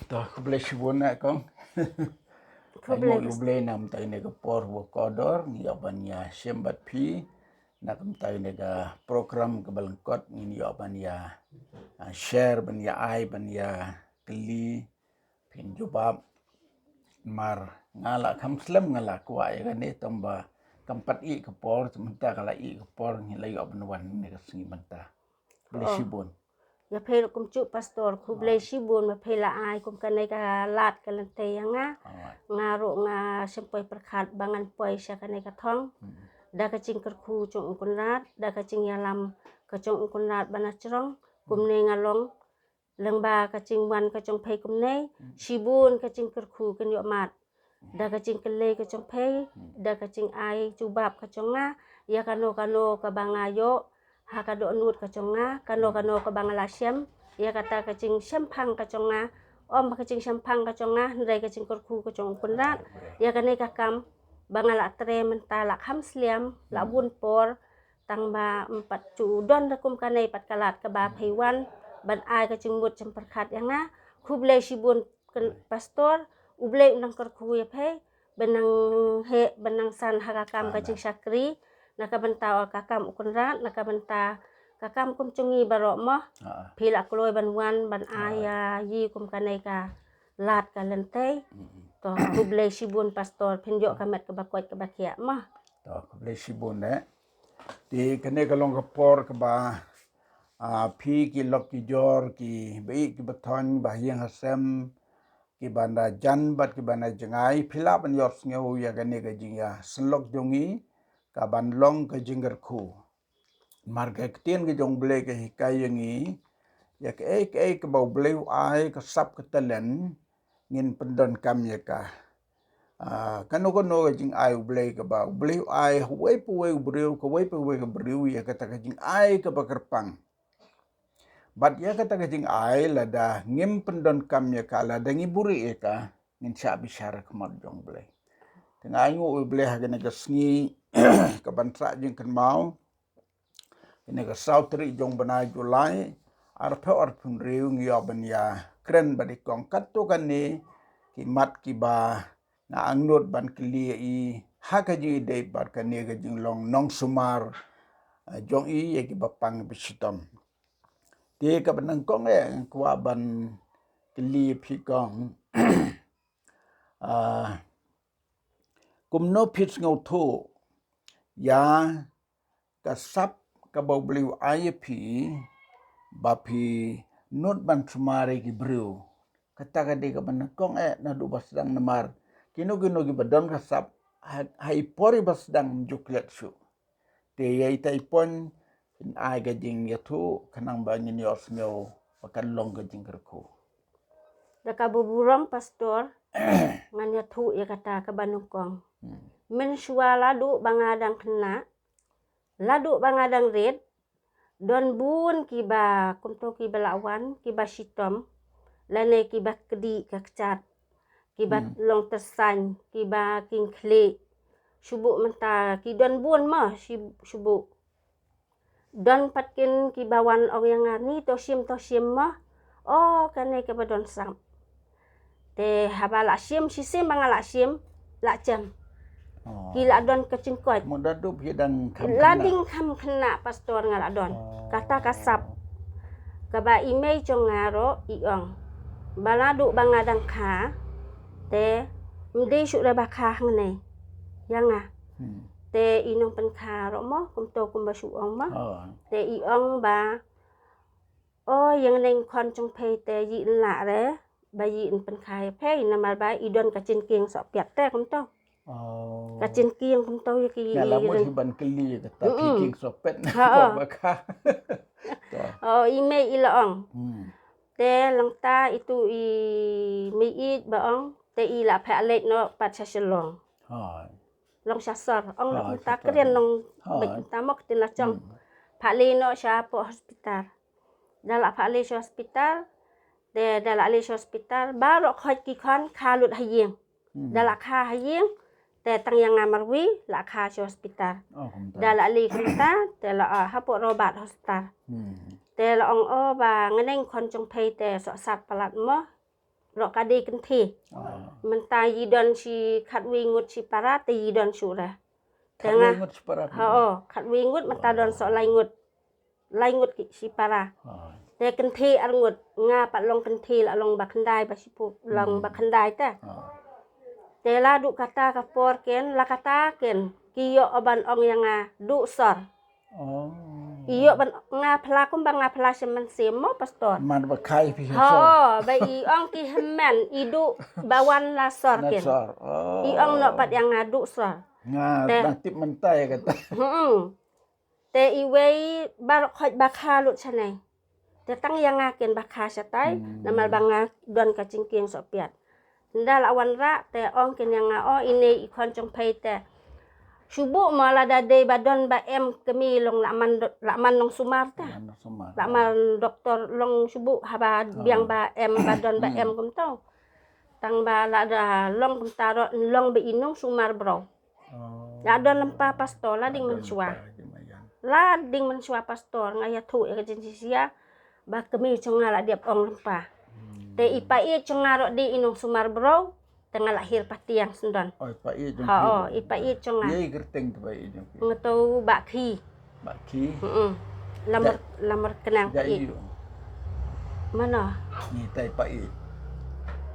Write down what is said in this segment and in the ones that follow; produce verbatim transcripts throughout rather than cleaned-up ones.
To, khublei shibun eh kong. Khublei. Ai mo khublei namar ïa kane ka por ba kordor ngi ïoh ban ïa shem bad phi. Na kumta ïa kane ka program kaba lyngkot ngin ïoh ban ïa, ah, share, ban ïa ai, ban ïa kylli, phin jubab. Mar nga la kham slem nga la kwah ïa kane tang ba kam pat ïeh ka por, mynta ka la ïeh ka por ngi la ïoh ban wan ne ka sngi mynta. Khublei shibun. Ïa phi ruh kumjuh pastor, khublei shibun ba phi la ai kum kane ka lad ka lynti ïa nga. Nga ruh nga sngewpoi pyrkhat ba ngan poi sha kane ka thong. Da ka jingkyrkhu jong u Kynrad, da ka jingïalam ka jong u Kynrad ba na jrong kumne nga long. Lyngba ka jingwan ka jong phi kumne, shibun ka jingkyrkhu kan ïoh mad. Da ka jingkylli ka jong phi, da ka jingai jubab ka jong nga ïa kano kano kaba nga ïoh ha ka dohnud ka jong nga, kano kano kaba nga la shem, ïa kata ka jingshemphang ka jong nga. Ym ba ka jingshemphang ka jong nga, hynrei ka jingkyrkhu ka jong u Kynrad ïa kane ka kam ba nga la trei mynta la kham slem, la bun por. Tang ba ym pat ju don da kum kane pat ka lad kaba phi wan ban ai ka jingmut jingpyrkhat ïa nga. Khublei shibun pastor, U Blei un nang kyrkhu ïa phi, ban nang heh ban nang san ha ka kam ka jingshakri, na ka bynta ka kam u Kynrad, na ka bynta ka kam kum jong ngi baroh mo. Phi la kloi ban wan ban ai ïa i kum kane ka lad ka lynti. To, khublei shibun pastor, phin ïoh ka met kaba koit kaba khiah mo. To, khublei shibun eh. Te kane ka long ka por kaba, ah, phi ki lok ki jor, ki ba ïeit ki ba thoiñ, ba ha ïing ha sem, ki ba na jan bad ki ba na jngai, phi lah ban ïohsngew ïa kane ka jingïaseng lok jong ngi, ka ban long ka jingkyrkhu. Mar ka ktien ka jong U Blei ka hikai ïa ngi ïa kaei kaei kaba U Blei u ai, ka sap ka talent, ngin pyndonkam ïa ka. Ah, kano kano ka jingai U Blei kaba U Blei u ai ha uwei pa uwei u briew, ka uwei pa uwei ka briew ïa kata ka jingai kaba kyrpang. Bad ïa kata ka jingai lada ngim pyndonkam ïa ka, lada ngi buhrieh ïa ka, ngin shah bishar ha khmat jong U Blei. Te nga ainguh ïa U Blei ha kane ka sngi ka ban sah jingkynmaw. Kane ka saw tarik jong u bnai July, arphew arphew hynriew, ngi ïoh ban ïa kren bad i kong katto katne ki mat kiba nga angnud ban kylli ïa i ha ka jingïadei bad kane ka jinglong nongsumar, eh, jong i ïa kiba pang ba shitom. Te kaba nyngkong eh nga kwah ban kylli ïa phi kong. Ah, kumno phi sngewthuh ïa ka sap kaba U Blei u ai ïa phi ba phi nud ban sumar ïa ki briew? Kata ka dei kaba nyngkong eh naduh ba sdang, namar kino kino kiba don ka sap ha, ha i por iba sdang ym ju klet shuh. Te ïa ita i pon phin ai ka jingïathuh khnang ba ngin ïohsngew ba kan long ka jingkyrkhu. Da kaba burom pastor, ngan ïathuh ïa kata kaba nyngkong. Hmm. Mynshuwa laduh ba nga dang khynnah, laduh ba nga dang rit, don bun kiba kumto kiba la wan, kiba shitom, lane kiba kdieh ka kjat, kiba long tyrsañ, kiba king khlieh. Shu buh mynta ki don bun mo, shi-, shu buh. Don pat kin kiba wan ong ïa nga ni to shim, to shim mo. O, kane kaba don sap. Te haba la shim, shisien ba nga la shim, la jem. Ki la don ka jingkoit. Mo da dup hi dang kham khynnah. La dang kham khynnah pastor nga la don. Kata ka sap. Kaba i mei jong nga ruh i ong, ba laduh ba nga dang kha, te ym dei shuh re ba kha hangne ïa nga. Hmm. Te i nongpynkha ruh mo, kumto kumba shu ong mo. Te i ong ba, o, ïa ngane khon jong phi te ïa i lah re ba ïa i pynkha ïa phi, namar ba i don ka jingkieng sohpiat te kumto. Ka jingkieng kumto ïa ki. Nga la mut hi ban kylli ïa kata ki kieng sohpiat na ka ba kha. O, i mei i la ong. Hmm. Te lyngta itu i mei i ba ong, te i la phah leit noh pat sha Shillong. Hai. Long sha sor, ong na kumta kren nong beit kumta mo kti na chong. Phah leit noh sha poh hospital. Da la phah leit sha hospital, te da la leit sha hospital, baroh khoit ki khon kha lut ha ïing. Da la kha ha ïing, te tang ïa nga marwei la kha sha hospital. Da la leit kumta, te la, ah, hapoh Robert Hospital. Te la ong, o, ba ngane khon jong phi te sohsat palat mo. Rok ka dei kynthei. Mynta yi don shi khatwi ngut shi para te yi don shuh re. Khatwi ngut shi para. Ha o, khatwi ngut mynta don sok lai ngut. Lai ngut shi para. Te kynthei ar ngut, nga pat long kynthei la long ba khyndai ba shiphew long ba khyndai te. Te la duh kata ka por ken, la kata ken ki ïoh ban ong ïa nga duh sor. Ïoh ban nga phla kumba nga phla shem mynsiem mo pastor. Mar ba khai phi sor. Ho, ba i ong ki hynmen i duh ba wan la sor ken. I ong noh pat ïa nga duh sor. Nga dang tip mynta ïa kata. Hmm. Te iwei baroh khoit ba kha lut shanai. Te tang ïa nga ken ba kha shatai, namar ba nga don ka jingkieng sohpiat. Nda la wan rah te ong ken ïa nga, o ine i khon jong phi te. Shu buh mo lada dei ba don ba em kmie long la man do-, la man long sumar te. La man doktor long shu buh haba biang ba em ba don ba em kumto. Tang ba lada long kumta ro long ba i nongsumar bro. La don lem pa pastor, la ding mynshuwa. La ding mynshuwa pastor, nga ïathuh ïa ka jingshisha ba kmie jong nga la dep ong lem pa. Te i pa i jong nga ruh dei i nongsumar bro, te nga la hiar patiang shen don. O, i pa i jong ki. Ha o, i pa i jong nga. Ïa i kyrteng te pa i jong ki. Nga to Bah Khi. Bah Khi. Mm. Lamar, lamar kenang ja i. Mano? Ni tai pa i.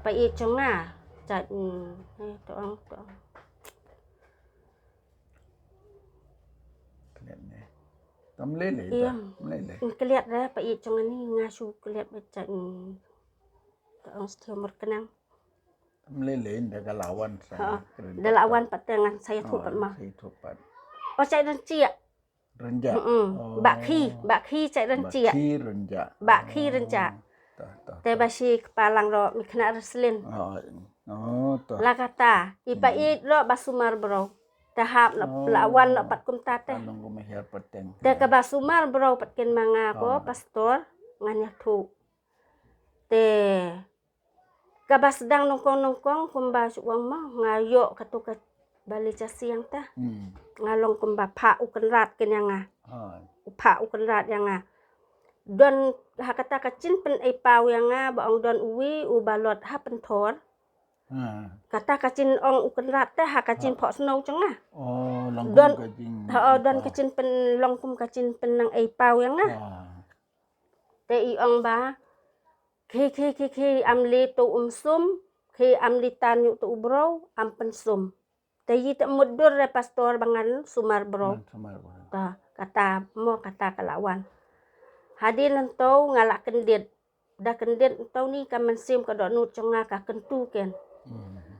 Pa i jong nga. Jait, mm, eh, to ong, to ong. Klet ne. Tam lele ta. Lele. Klet re pa i jong ni nga shu klet ba jait. To ong sthio mur kenang. Tam lele da ka lawan sa. Da lawan pat te ngan sa ïathuh pat ma. Sa ïathuh pat. O jait Rynjah. Rynjah. Mm-mm. Bah Khi, Bah Khi jait Rynjah. Bah Khi Rynjah. Bah Khi Rynjah. Te ba shi kpalang ro mi khynnah Reslin. La kata, i pa i ro ba sumar bro. Te hap la wan la pat kumta te. Te ka ba sumar bro pat ken ma nga ko pastor ngan ïathuh. Te kaba sdang nyngkong nyngkong kumba shu ong ma nga ïoh katu ka bali ja siang ta. Nga long kumba pha u kynrad ken ïa nga. U pha u kynrad ïa nga. Don ha kata ka jingpynei paw ïa nga ba ong don uwi u balot ha pynthor. Kata ka jingong u kynrad te ha ka jingphohsngew jong nga. Don ka jingpynlong kum ka jingpynei paw ïa nga. Te i ong ba Khi, khi, khi, khi, am li tu um sum, khi am li tan yu tu u bro, am pynsum. Te yi te mut dur re pastor ba ngan sumar bro. Ngan sumar bro. Ta, kata mo kata ka la wan. Hadien nto nga la kyndit. Da kyndit nto ni ka mynsiem ka dohnud jong nga ka kyntu ken.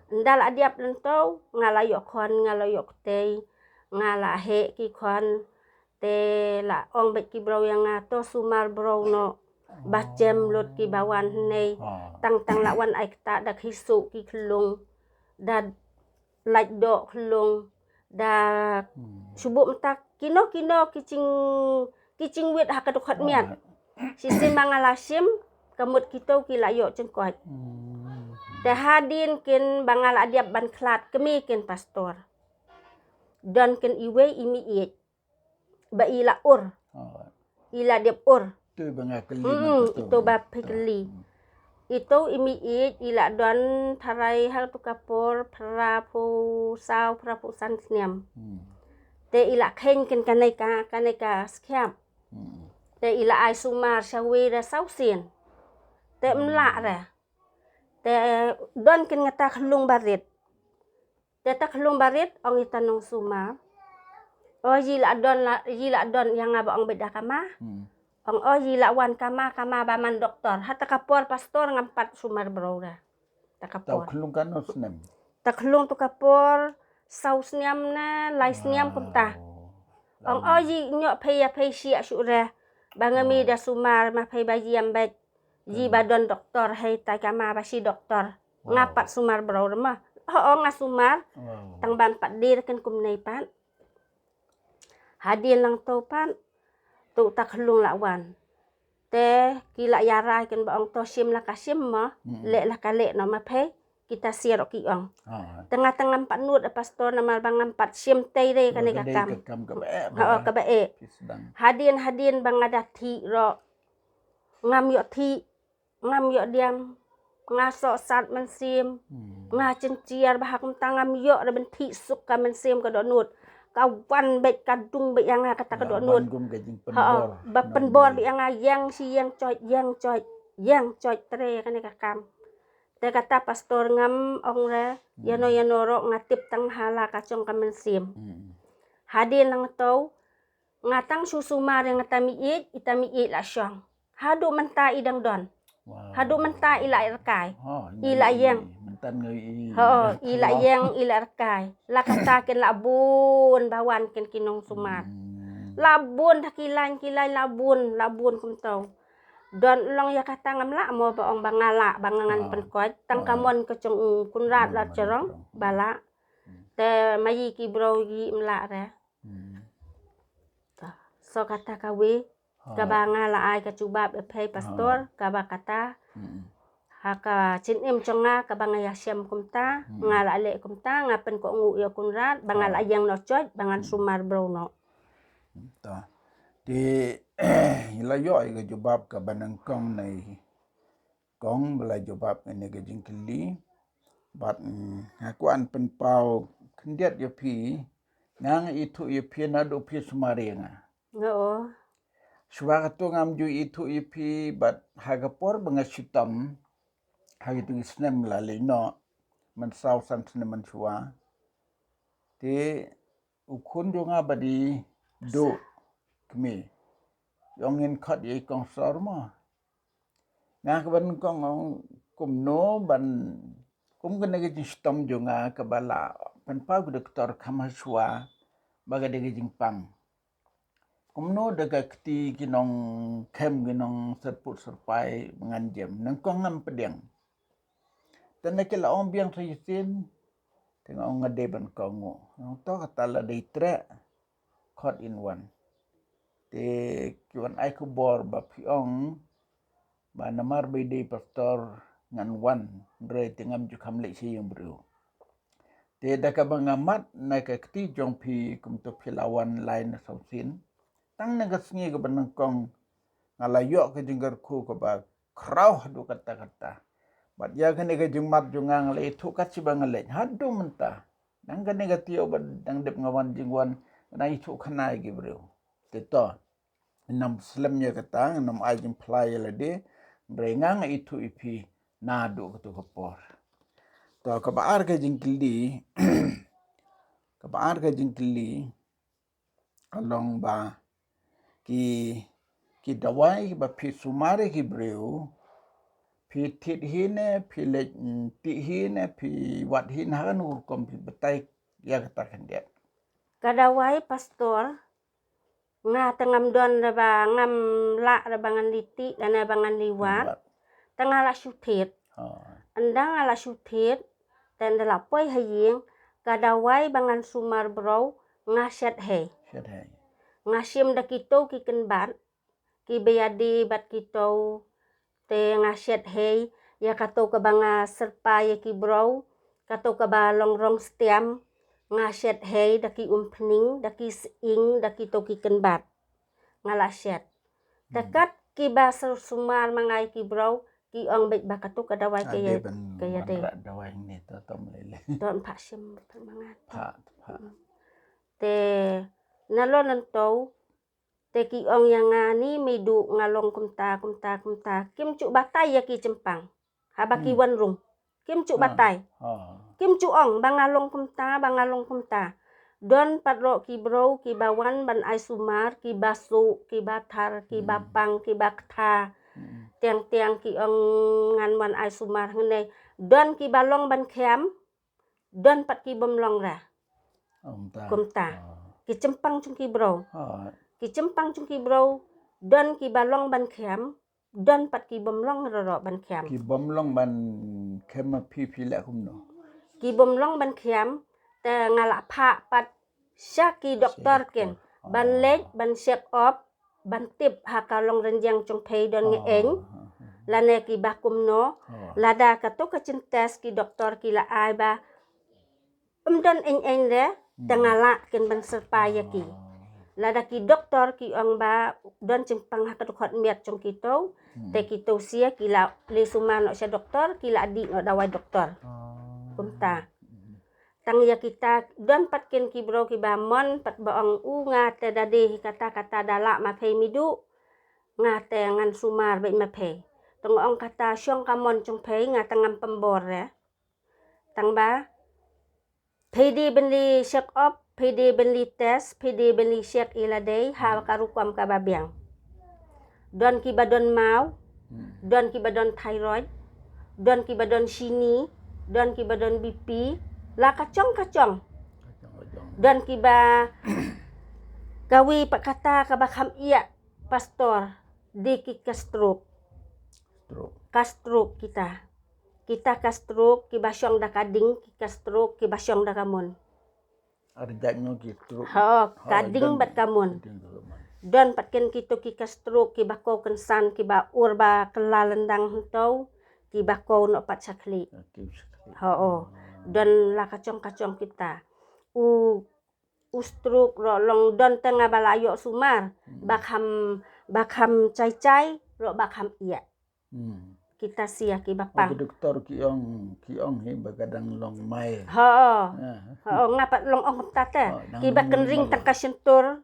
Nda la diap nto nga la ïoh khon, nga la ïoh ktei, nga la heh ki khon. Te la ong bad ki bro ïa nga to sumar bro noh. Ba jem lut ki ba wan hynne. Tang tang la wan ai kata da ki su ki khlung. Da lait doh khlung. Da shu buh mynta kino kino ki jing, ki jingwit ha ka dkhot miat. Shisien ba nga la shim ka mut kito ki la ïoh jingkoit. Te hadien kin ba nga la diap ban khlad kmie kin pastor. Don kin iwei i meiieit. Ba i la ur. I la dep ur. Tu ba nga kylli. Ito ba phi kylli. Ito i meiieit i la don tharai ha tu ka por phra phew saw phra phew san snem. Te i la kheiñ kin kane ka, kane ka skhiap. Te i la ai sumar sha wei re saw sien. Te mla re. Te don kin ngata khlung barit. Te ta khlung barit ong ita nongsumar. O yi la don la, yi la don ïa nga ba ong beit da ka ma. Ong o yi la wan ka ma, ka ma ba man doktor. Ha ta ka por pastor ngam pat sumar bro da. Ta ka por. Ta khlung kano snem? Ta khlung tu ka por saw snem na lai snem kumta. Ong o yi ñiuh phei ïa phei shi ïa shu re. Ba nga mi da sumar ma phei ba yi am beit. Yi ba don doktor hei ta ka ma ba shi doktor. Nga pat sumar bro re ma. Ho nga sumar. Tang ban pat dir ken kumnei pat. Hadien lang to pat. Tu ta khlung la wan. Te ki la ïa rai ken ba ong to shim la ka shim ma. Leh la ka leh no ma phei. Kita siar ki ong. Tengah tengah pat nud a pastor namar ba ngam pat shim tei re kane ka kam. Ka ba eh. Hadien hadien ba nga da thi ro. Ngam ïoh thi. Ngam ïoh diam. nga soh sat mynsiem, nga jynjar ba ha kumta ngam ïoh re ban thik suk ka mynsiem ka dohnud. Ka wan beit ka dung beit ïa nga kata ka dohnud. Ha, ba pynbor beit ïa nga ïeng shi ïeng coit, ïeng coit, ïeng coit tre kane ka kam. Te kata pastor ngam ong re, ïano ïano ruh nga tip tang ha la ka jong ka mynsiem. Hadien nangto, nga tang shu sumar ïa nga ta mih ïeit, ita mih ïeit la shong. Haduh mynta i dang don. Haduh mynta i la rkai. I la ïeng. Ho, i la ïeng, i la rkai. La kata kin la bun ba wan kin ki nongsumar. La bun da ki lain ki lain, la bun, la bun kumto. Don long ïa kata ngam lah mo ba ong ba nga lah ba nga ngan pynkoit. Tang ka mon ka jong u Kunrad la jrong ba lah. Te ma i ki bro i im lah re. So kata kawei kaba nga la ai ka jubab ïa phi pastor, kaba kata ha ka jingim jong nga kaba nga ïashem kumta, nga la leh kumta, nga pynkohnguh ïa u Kunrad ba nga la ïeng noh coit ba ngan sumar bro noh. Ta. Te i la ïoh ïa ka jubab kaba nyngkong na i kong ba la jubab ïa kane ka jingkylli. Bad nga kwah ban pynpaw khyndiat ïa phi, nga nga ithuh ïa phi naduh phi sumar ïa nga. Shuwa kato ngam ju ithuh ïa phi bad ha ka por ba nga shitom ha kito ki snem la leit noh, man saw san snem man shuwa. Te u khun jong nga ba dei duh kmie. Ong ngin khot ïa i kong sor mo. Nga kaba nyngkong ong kumno ban kum kane ka jingshitom jong nga kaba la pynpaw ki doktor kham ha shuwa ba ka dei ka jingpang. Kumno da ka kti ki nongkhem ki nongsyrpud syrpai ba ngan jem. Nyngkong ngam pdiang. Te na ki la ong biang sa shisien te nga ong nga dei ban kohnguh. Nga ong to kata la dei treh. Khot in wan. Te ki wan ai khubor ba phi ong ba namar ba i dei pastor ngan wan, hynrei te ngam ju kham leit sha ïing briew. Te da kaba nga mad na ka kti jong phi kumto phi la wan lai na sawsien. Tang na ka sngi kaba nyngkong nga la ïoh ka jingkyrkhu kaba khraw haduh katta katta. Bad ïa kane ka jingmad jong nga nga la ithuh kat shi ba nga leit haduh mynta. Nang kane ka taïew ba dang dep nga wan jingwan nga dang ithuh khana ïa ki briew. Te to, ngam slem ïa kata, ngam ai jingphla ïa lade, hynrei nga nga ithuh ïa phi naduh kato ka por. To kaba ar ka jingkylli, kaba ar ka jingkylli, ka long ba ki, ki dawai ba phi sumar ïa ki briew, phi thied hi ne, phi leit, mm, thied hi ne, phi wad hi ne, ha kano rukom phi batai ïa kata khyndiat. Ka dawai pastor, nga te ngam don re ba ngam lah re ba ngan leit thied lane ba ngan leit wad. Te nga la shu thied. Ynda nga la shu thied, te ynda la poi ha ïing, ka dawai ba ngan sumar bro, nga shet hei. Nga shim da kito ki kynbat, ki ba ïadei bad kito, te nga shet hei, ïa kato kaba nga syrpai ïa ki bro, kato kaba long rong stiam, nga shet hei da ki umphniang, da ki sying, da kito ki kynbat. Nga la shet. Te kat kiba sumar ma nga ïa ki bro, ki ong beit ba kato ka dawai ka ïadei. Dawai ni to tom lele. Don pha shim pha mangat. Pha, pha. Te nalor nangto, te ki ong ïa nga ni mei duh nga long kumta, kumta, kumta. Kim ju batai ïa ki jingpang. Haba ki wan rung. Kim ju batai. Kim ju ong ba nga long kumta, ba nga long kumta. Don pat ruh ki bro, kiba wan ban ai sumar, kiba suh, kiba thar, kiba pang, kiba kta. Tiang tiang ki ong ngan wan ai sumar hangne. Don kiba long ban khiam, don pat ki bym long re. Kumta. Ki jingpang jong ki bro. Ki jingpang jong ki bro, don kiba long ban khiam, don pat ki bym long re ruh ban khiam. Ki bym long ban khiam ma phi phi leh kumno? Ki bym long ban khiam, te nga la phah pat sha ki doktor kin. Ban leit, ban check up, ban tip ha ka long rynïeng jong phi don ngi eng. Lane kiba kumno. Lada kato ka jing test ki doktor ki la ai ba ym don eng eng re, te nga lah kin ban syrpai ïa ki. Lada ki doktor ki ong ba don jingpang ha ka dkhot miat jong kito, te kito sia ki la leit sumar noh sha doktor, ki la dih noh dawai doktor. Kumta. Tang ïa kita, don pat kin ki briew kiba mon pat ba ong, u nga te da dei hi kata kata da lah ma phi mih duh, nga te ngan sumar beit ma phi. Tang ong kata shong ka mon jong phi, nga te ngam pynbor re. Tang ba phi dei ban leit check up, phi dei ban leit test, phi dei ban leit check ïa lade ha ka rukom kaba biang. Don kiba don maw, don kiba don thyroid, don kiba don shini, don kiba don B P, la ka jong ka jong. Don kiba, kawi pat kata kaba kham ïa, pastor, dei ki ka stroke. Stroke. Ka stroke kita. Kita ka stroke, kiba shong da ka ding, ki ka stroke, kiba shong da ka mon. Ar jait no ki stroke. Ho, ka ding bad ka mon. Don pat kin kito ki ka stroke, kiba ko kynsan, kiba ur ba kylla lyndang hangto, kiba ko noh pat sha khlieh. Ho, o. Don la ka jong ka jong kita. U u stroke ruh long don te nga ba la ïoh sumar, ba kham, ba kham chai chai ruh ba kham ïa. Kita sia kiba pang. Ki doktor ki ong, ki ong hi ba ka dang long mai. Ho. Ho, nga pat long ong kumta te. Kiba kynring tang ka shyntur,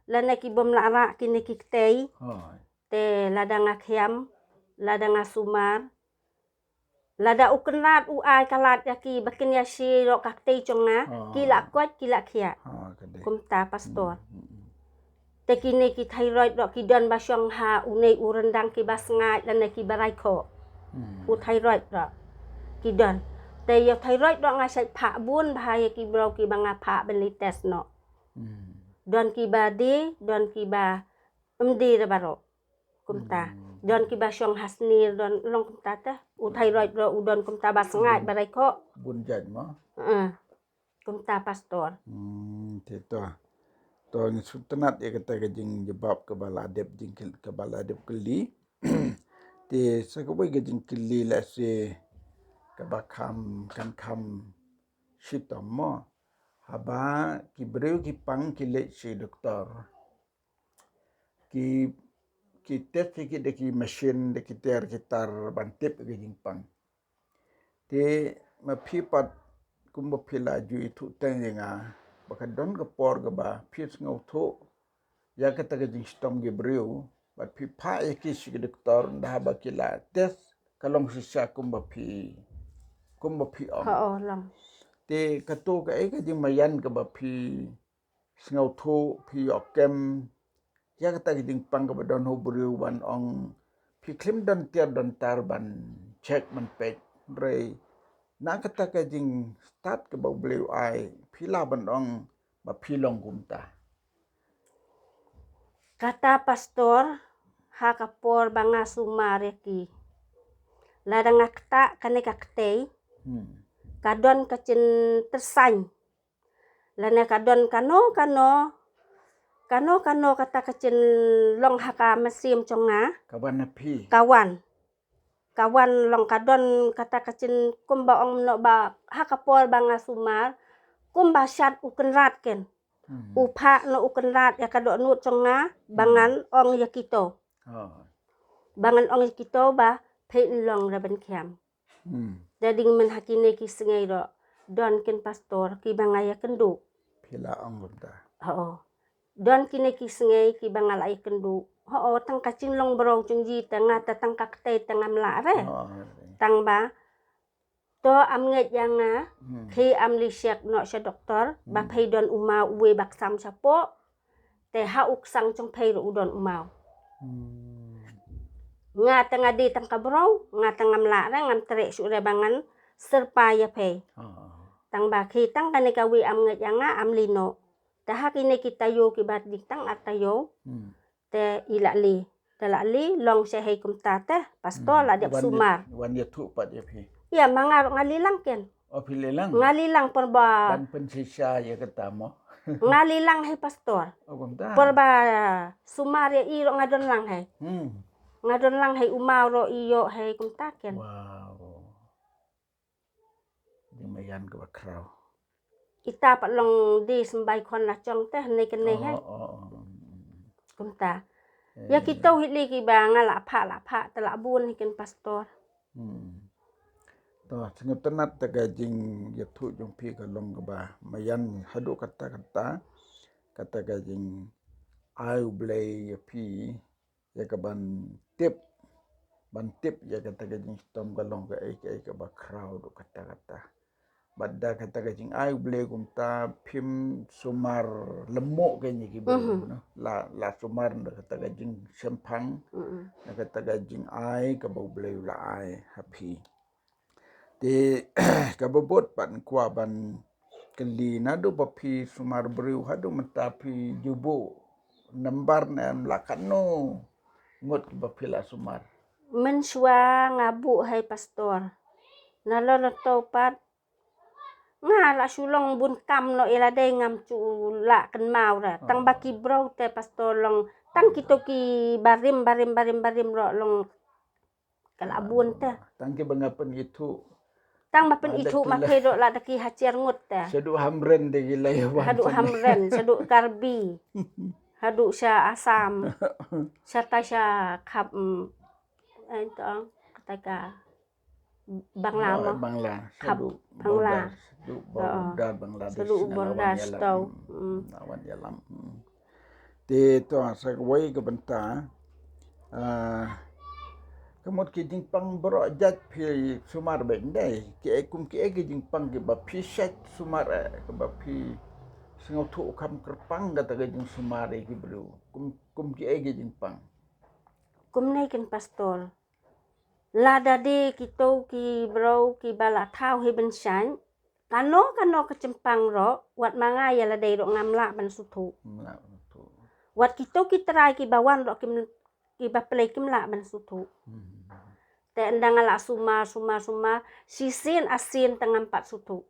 lane ki bym lah rah kine ki ktei. Te lada nga khiam, lada nga sumar, lada u kynrad u ai ka lad ïa ki ba kin ïa shi ruh ka ktei jong nga, ki la koit, ki la khiah. Kumta pastor. Te kine ki thyroid ruh ki don ba shong ha une u ryndang, kiba sngaid lane kiba rai khoh. U thyroid ruh ki don. Te ïa u thyroid ruh nga shait phah bun bha ïa ki briew kiba nga phah ban leit test noh. Don kiba dei, don kiba ym dei re baroh. Kumta. Don kiba shong ha snier, don long kumta te. U thyroid ruh u don kumta ba sngaid ba rai khoh. Bun jait mo. Kumta pastor. Te to. To ngi sngewtynnat ïa kata ka jingjubab kaba la dep jingkylli, kaba la dep kylli. Te sa kawei ka jingkylli lehse kaba kham, kan kham shitom mo. Haba ki briew ki pang ki leit sha doktor. Ki, ki test ïa ki da ki machine, da ki tiar ki tar ban tip ïa ka jingpang. Te ma phi pat kumba phi la ju ïathuh teng ïa nga ba ka don ka por kaba phi sngewthuh ïa kata ka jingshitom ki briew, bad phi phah ïa ki sha ki doktor, ynda haba ki la test ka long shisha kumba phi, kumba phi ong. Ho, long. Te kato kaei ka jingmaïan kaba phi sngewthuh, phi ïoh kem ïa kata ka jingpang kaba don ha u briew ban ong phi khlem don tiar don tar ban check ban peit, hynrei na kata ka jingstad kaba u Blei u ai, phi lah ban ong ba phi long kumta. Kata pastor, ha ka por ba nga sumar ïa ki, lada nga ktah kane ka ktei, ka don ka jingtyrsain. Lane ka don kano kano, kano kano kata ka jinglong ha ka mynsiem jong nga. Ka wan na phi. Ka wan. Ka wan long ka don kata ka jing kumba ong noh ba ha ka por ba nga sumar, kumba shad u kynrad ken. U phah noh u kynrad ïa ka dohnud jong nga, ba ngan ong ïa kito. Ba ngan ong ïa kito ba phi long re ban khiam. Da ding mynha kine ki sngi ruh don kin pastor kiba nga ïakynduh. Phi la ong kumta. Ho. Don kine ki sngi kiba nga la ïakynduh. Ho, tang ka jinglong briew jong ngi te nga te tang ka ktei te ngam lah re. Tang ba to am ngeit ïa nga, phi am leit check noh sha doktor ba phi don u maw uwei ba ksam shapoh. Te ha u ksang jong phi ruh u don u maw. Nga te nga dei tang ka briew, nga te ngam lah re, ngam treh shuh re ba ngan syrpai ïa phi. Tang ba phi tang kane kawei am ngeit ïa nga, am leit noh. Te ha kine ki taïew kiba dei tang ar taïew. Te i la leit, te la leit long sha hei kumta te pastor la dep sumar. Wan ïathuh pat ïa phi. Ïa, ma nga ruh nga leit lang ken. O, phi leit lang? Nga leit lang por ba ban pynshisha ïa kata mo. Nga leit lang hei pastor. O, kumta. Por ba sumar ïa i ruh nga don lang hei. Nga don lang hei, u maw ruh i ïoh hei kumta ken. Wow. Jingmaïan kaba khraw. Ita pat long dei symbai khon la jong te ne kane hei. O, o, o. Kumta. Ïa kito hi lei kiba nga la phah la phah te la bun hi ken pastor. Hmm. To, sngewtynnat te ka jingïathuh jong phi ka long kaba maïan haduh katta katta, kata ka jingai U Blei ïa phi, ïa ka ban tip, ban tip ïa kata ka jingshitom ka long kaei kaei kaba khraw haduh katta katta. Bad da kata ka jingai U Blei kumta phim sumar lehmoh kein ïa ki briew, no? La, la sumar da kata ka jingshemphang, da kata ka jingai kaba U Blei u la ai ha phi. Te kaba bud pat kwah ban kylli, naduh ba phi sumar briew haduh mynta phi ju buh number ne em, la katno ngut kiba phi la sumar? Mynshuwa nga buh hi pastor. Nalor nato pat nga la shu long bun kam noh ïa lade, ngam ju lah kynmaw re. Tang ba ki briew te pastor long tang kito ki barim, barim, barim, barim ruh long ka la bun te. Tang kiba nga pynithuh. Tang ba pynithuh ma phi ruh la da ki hajar ngut te. Shaduh Hamren de ki la ïa wan. Haduh Hamren, shaduh Karbi. Haduh sha Assam. Sha ta sha khap, mm, eh, to, kata ka Bangla mo. Bangla. Khap Bangla. Shaduh border Bangladesh. Shaduh border sto. Hmm. Nga wan ïalam. Hmm. Te to sa kawei ka bynta. Ah, ka mut ki jingpang baroh jait phi sumar beit, ndei? Ki ei kum ki ei ki jingpang kiba phi shait sumar, eh, kiba phi sngewthuh kham kyrpang kata ka jingsumar ïa ki briew. Kum, kum ki ei ki jingpang. Kumne ken pastor. Lada dei kito ki briew kiba la thaw hi ban shait, kano kano ka jingpang ruh, wat ma nga ïa lade ruh ngam lah ban sngewthuh. Ngam lah ban sngewthuh. Wat kito ki trai kiba wan ruh kim, kiba plie kim lah ban sngewthuh. Hmm. Te ynda nga la sumar, sumar, sumar, shisien asien te ngam pat sngewthuh.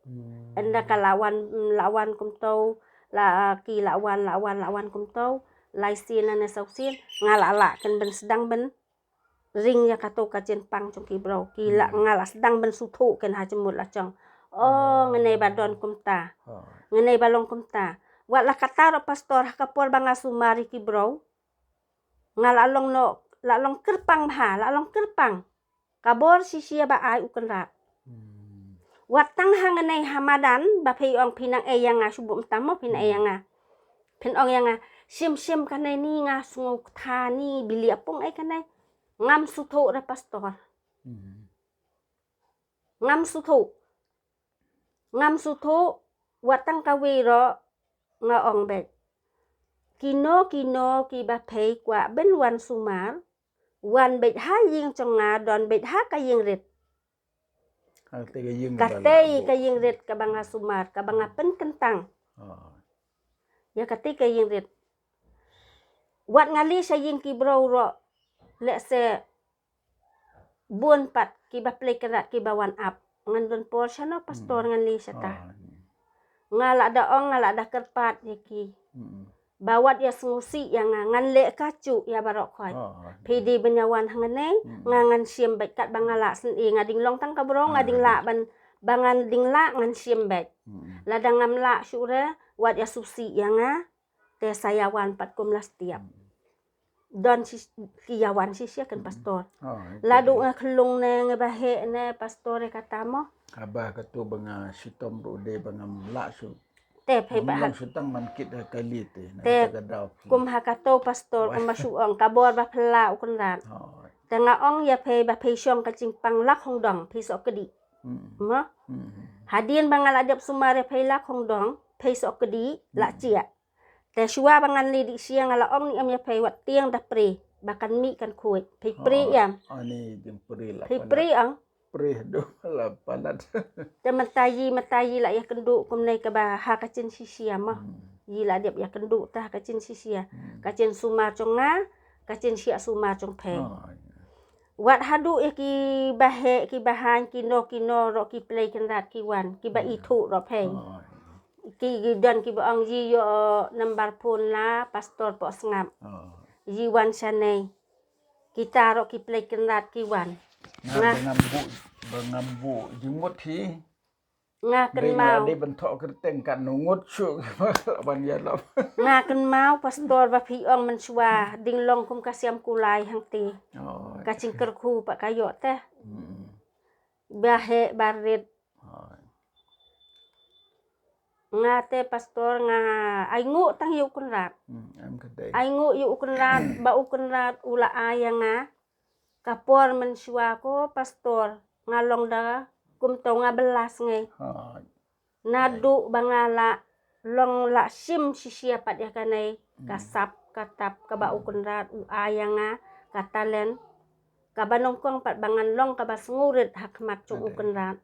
Hmm. Ynda ka la wan, la wan kumto, la, ki la wan, la wan, la wan kumto, lai sien ne saw sien, nga la lah ken ban sdang ban ring ïa kato ka jingpang jong ki briew, ki la, nga la sdang ban sngewthuh ken ha jingmut la jong. Oh, ngane ba don kumta. Oh. Ngane ba long kumta. Wat la katta ruh pastor, ha ka por ba nga sumar ïa ki briew, nga la long noh, la long kyrpang bha, la long kyrpang. Ka bor shisha ba ai u Kynrad. Hmm. Wat tang hangne ha madan, ba phi ong phi nang ei ïa nga, shu buh mynta mo phi nang ei ïa nga. Phin ong ïa nga, shim shim kane ni nga sngew kata ni, bili apung ei kane. Ngam sngewthuh re pastor. Hmm. Ngam sngewthuh. Ngam sngewthuh, wat tang kawei ruh nga ong beit. Kino kino kiba phi kwah ban wan sumar, wan beit ha ïing jong nga, don beit ha ka ïing rit. Kata ka ïing ba la buh. Kata ka ïing rit kaba nga sumar, kaba nga pynkyntang. Oh. Ïa kata ka ïing rit. Wat nga leit sha ïing ki briew ruh, lehse bun pat kiba plie Kynrad kiba wan ap. Ngan don por shano pastor, ngan leit shata. Ah, hmm. Nga la da ong, nga la da kyrpad ïa ki. Hmm. Ba wat ïa sngewsih ïa nga, ngan leh kajuh ïa baroh khoit. Ah, ah. Phi dei ban ïa wan hangne, hmm, nga ngan shim beit katba nga lah shen, nga dei long tang ka briew, nga dei lah ban, ba ngan dei lah ngan shim beit. Hmm. Lada ngam lah shuh re, wat ïa sngewsih ïa nga. Te sa ïa wan pat kum la step. Hmm. Don shi, ki ïa wan shisha ken pastor. Oh, okay. Lada nga khlung ne, nga ba heh ne pastor, ïa kata mo. Haba kato ba nga shitom ruh de ba ngam lah shuh. Te phi ba long shu tang man kit ha kali te, na te kata ka daw phi. Kum ha kato pastor, kum ba shu ong, ka bor ba phi la u Kynrad. Oh. Te nga ong ïa phi ba phi shong ka jingpang la khongdong, phi soh kdih. Hmm. Mo? Hmm. Hadien ba nga la dep sumar ïa phi la khongdong, phi soh kdih, la chiah. Te shuwa ba ngan leit dih sha nga la ong ni em ïa phi wat tieng da prie, ba kan mih kan khuid. Phi prie ïam. Oh, ni jingprie la. Phi palat. Prie ang. Prie du la palat. Te mynta ïa, mynta ïa la ïa kynduh kumne kaba ha ka jingshishia mo. Hmm. Ïa la dep ïa kynduh ta ha ka jingshishia. Hmm. Ka jingsumar jong nga, ka jingshah sumar jong phi. Oh, ïa. Wat haduh ïa ki baheh, ki bahaiñ, kino kino ruh ki plie Kynrad ki wan, kiba ithuh ruh phi. Oh. Ki, ki don kiba ong ïa ïoh number phone la pastor Pohsngap. Oh. Ïa wan shane. Kita ruh ki plie Kynrad ki wan. Nga ba ngam buh, ba ngam buh jingmut hi. Nga kynmaw. Dei ban thoh kyrteng katno ngut shuh ban ïalap. Nga kynmaw pastor ba phi ong mynshuwa ding long kum ka siam kulai hangti. Oh, ka jingkyrkhu pat ka ïoh te. Hmm. Ba heh ba rit. Oh. Nga te pastor nga ai nguh tang ïa u Kynrad. Hmm, em ka dei. Ai nguh ïa u Kynrad ba u Kynrad u la ai ïa nga ka por mynshuwa ko pastor, nga long da kumto nga bylla sngi. Naduh ba nga la long la shim shisha pat ïa kane ka sap ka tap kaba u Kynrad u ai ïa nga ka talent kaba nyngkong pat ba ngan long kaba sngewrit ha khmat jong u Kynrad.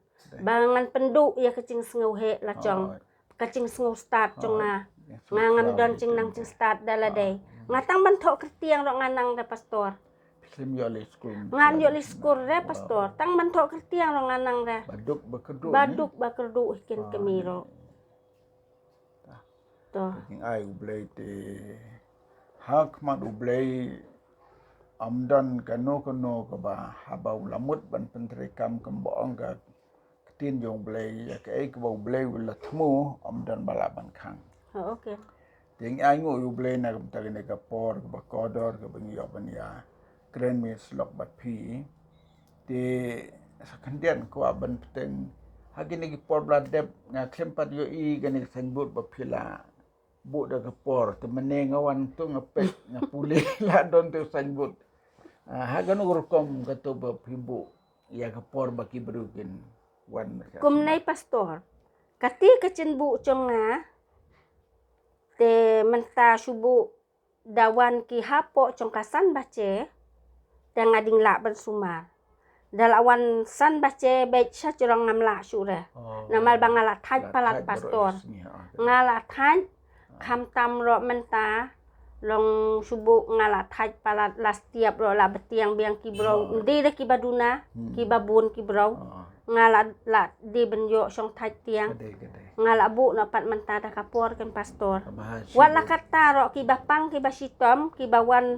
Ba ngan pynduh ïa ka jingsngewheh la jong. Ka jingsngewstad jong nga. Nga ngam don jingnang jingstad da lade. Nga tang ban thoh kyrtiang ruh nga nang da pastor. Ngam ïoh leit skul re pastor. Tang ban thoh kyrtiang ruh nga nang re. Ba duk ba kyrduh. Ba duk ba kyrduh hi kin kmie ruh. To. Ai U Blei te ha khmat U Blei ym don kano kano kaba haba u la mut ban pyntreikam kumba ong ka ktien jong U Blei ïa kaei kaba U Blei u la thmu ym don ba lah ban khang. Okay. Te ngi ai nguh ïa U Blei na ka bynta kane ka por kaba kordor kaba ngi ïoh ban ïa kren ïa shlok bad phi. Te sa khyndiat kwah ban bteng ha kine ki por ba la dep nga khlem pat ïohi kane ka signboard ba phi la buh da ka por te mynne nga wan tu nga peit nga pule la don tu signboard. Ha kano ka rukom katu ba phi buh ïa ka por ba ki briew kin wan. Kumne pastor, kati ka jingbuh jong nga te mynta shu buh da wan ki hapoh jong ka san baje te nga ding lah ban sumar. Da la wan san baje beit sha jrong ngam lah shuh re. Namar ba nga la thait palat pastor. Nga la thait khamtam ruh mynta long shu buh nga la thait palat la stiap ruh la btiang biang ki briew. Ym dei da kiba duna kiba bun ki briew. Nga la la dei ban ïoh shong thait tiang. Nga la buh na pat mynta da ka por ken pastor. Wat la katta ruh kiba pang kiba shitom kiba wan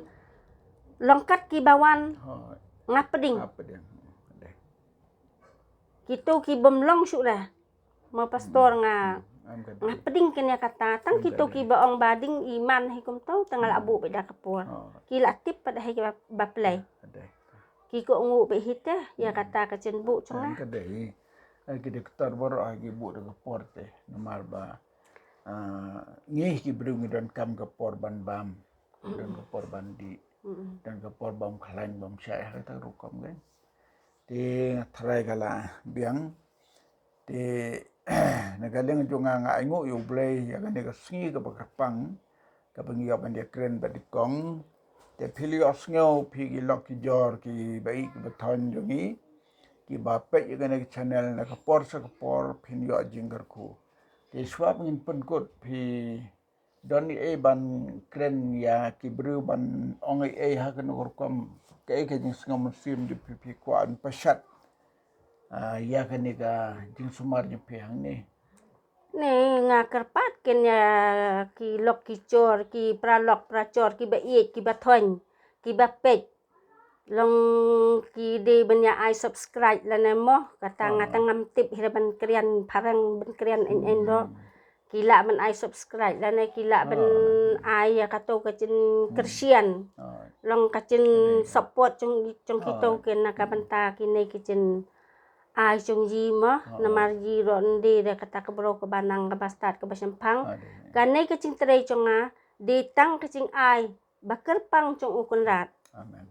long kat kiba wan nga pding. Kitu ki bym long shuh re. Ma pastor nga nga pding ken ïa kata tang kitu kiba ong ba ding iman hi kumto tang la buh beit da ka por. Ki la tip pat hi ba play. Ki ko ngu beit hi te ïa kata ka jingbuh jong nga. Ka dei. Ai ki doktor baroh ai ki buh da ka por te namar ba ngi ki briew ngi donkam ka por ban bam. Don ka por ban dih. Don ka por bam khlaiñ bam shai ha kata rukom kan. Te nga tharai ka la biang. Te na ka liang jong nga nga ai nguh ïa U Blei ïa kane ka sngi kaba kyrpang kaba ngi ïoh ban ïa kren bad i kong. Te phi la ïohsngew phi ki lok ki jor kiba ïeit kiba thoiñ jong ngi kiba peit ïa kane ka channel na ka por sha ka por phin ïoh jingkyrkhu. Te shuwa ba ngin pynkut phi don ei ei ban kren ïa ki briew ban ong ei ei ha kano ka rukom kaei ka jingsngew mynsiem jong phi phi kwah ban pashat ïa kane ka jingsumar jong phi hangne. Ne nga kyrpad ken ïa ki lok ki jor ki paralok parajor kiba ïeit kiba thoiñ kiba peit. Long ki dei ban ïa ai subscribe lane mo kata nga tang ngam tip hi ban krian phareng ban krian en en do. Ki lah ban ai subscribe lane ki lah ban ai ïa kato ka jingkyrshan. Long ka jingsupport jong jong kito ken na ka bynta kine ki jingai jong i mo namar i ruh ym dei da kata ka briew kaba nang kaba stad kaba shemphang. Kane ka jingtrei jong nga dei tang ka jingai ba kyrpang jong u Kynrad. Amen.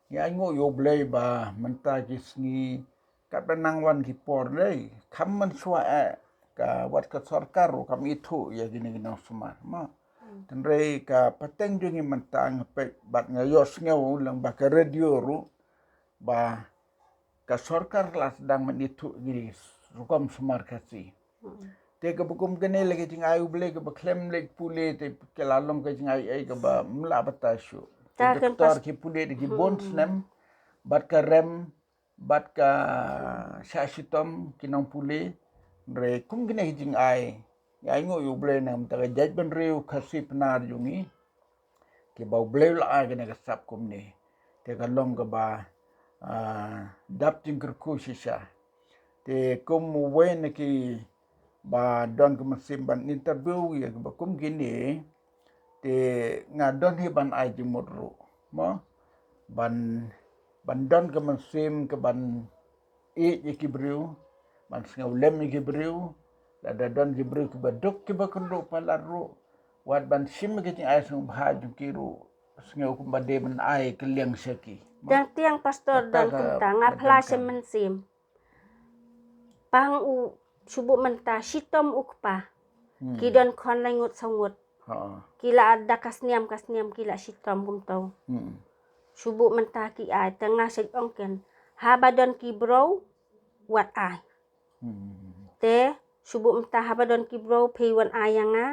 Ngi ai nguh ïa U Blei ba mynta ki sngi katba nang wan ki por dei kham mynshuwa eh ka wat ka sorkar ruh kam ithuh ïa kine ki nongsumar ma. Tynrei ka pateng jong ngi mynta nga peit bad nga ïohsngew lyngba ka radio ruh ba ka sorkar la sdang ban ithuh ïa kine ki rukom sumar Khasi. Te kaba kum kane la ka jingai U Blei kaba khlem leit pule te ka la long ka jingai ei kaba mla batai shuh. Te doktor ki pule da ki bun snem bad ka rem bad ka shah shitom ki nongpule. Re kum kine ki jingai ngi ai nguh ïa U Blei na ka bynta ka jaitbynriew Khasi Pnar jong ngi. Kiba U Blei u la ai kane ka sap kumne te ka long kaba dap jingkyrkhu shisha. Te kum uwei na ki ba don ka mynsiem ban interview ïa kiba kum kine, te nga don hi ban ai jingmut ruh, mo, ban, ban don ka mynsiem ka ban ïeit ïa ki briew, ban sngewlem ïa ki briew, lada don ki briew kiba duk kiba kynduh palat ruh, wat ban shim ïa ka jingai sngewbha jong ki ruh, sngew kumba dei ban ai kylliang sha ki. Mo? Tiang tiang pastor, don kumta nga phla sha mynsiem. Pang u shu buh mynta shitom u kpa. Ki don khon lai ngut saw ngut. Ki la da ka sniam ka sniam ki la shitom kumto. Shu buh mynta ki ai, te nga sa ong ken, haba don ki briew wat ai. Te shu buh mynta haba don ki briew phi wan ai ïa nga.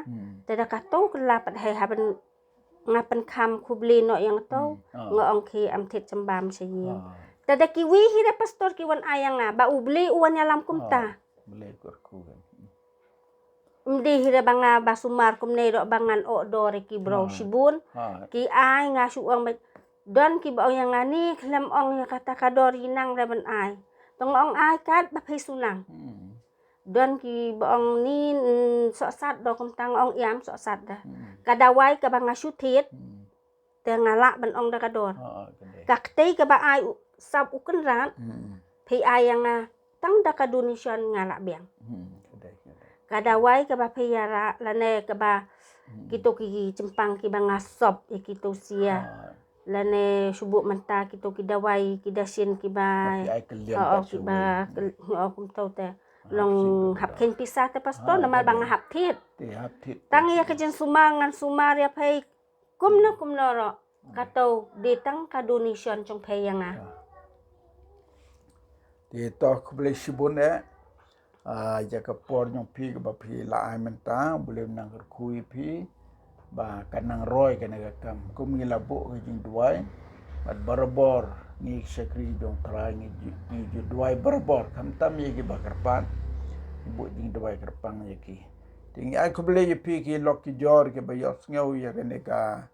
Te da kato ka la pat hei haba nga pynkham khublei noh ïa nga to, nga ong ki am thied chembam sha ïing. Te da kiwei hi da pastor ki wan ai ïa nga ba U Blei u wan ïalam kumta. Mdei hi da ba nga ba sumar kumne doh ba ngan oh dor ïa ki briew shibun. Ki ai nga shu ong ba don kiba ong ïa nga ni khlem ong ïa kata ka dor i nang da ban ai. To nga ong ai kat ba phi shu nang. Don kiba ong ni, mm, sohsat doh kumta nga ong ïam sohsat da. Ka dawai kaba nga shu thied. Te nga lah ban ong da ka dor. Ka ktei kaba ai u sap u kynrad. Phi ai ïa nga tang da ka donation nga lah biang. Ka dawai kaba phi ïarap lane kaba kito ki chempang kiba nga sop ïa kito sia. Lane shu buh mynta kito ki dawai ki dashin kiba. Kiba, oh, kumto te. Long hap kheiñ pisa te pastor namar ba nga hap thied. Tang ïa ka jingsumar ngan sumar ïa phi kumno kumno ruh. Kato dei tang ka donation jong phi ïa nga. Te to khublei shibun eh. Ïa ka por jong phi kaba phi la ai mynta, U Blei un nang kyrkhu ïa phi ba kan nang roi kane ka kam. Kum ngi la buh ka jingduwai bad barabor ngi shakri jong Trai ngi ju, ngi ju duwai barabor khamtam ïa kiba kyrpad. Ngi buh jingduwai kyrpang ïa ki. Te ngi ai khublei ïa phi ki lok ki jor kiba ïohsngew ïa kane ka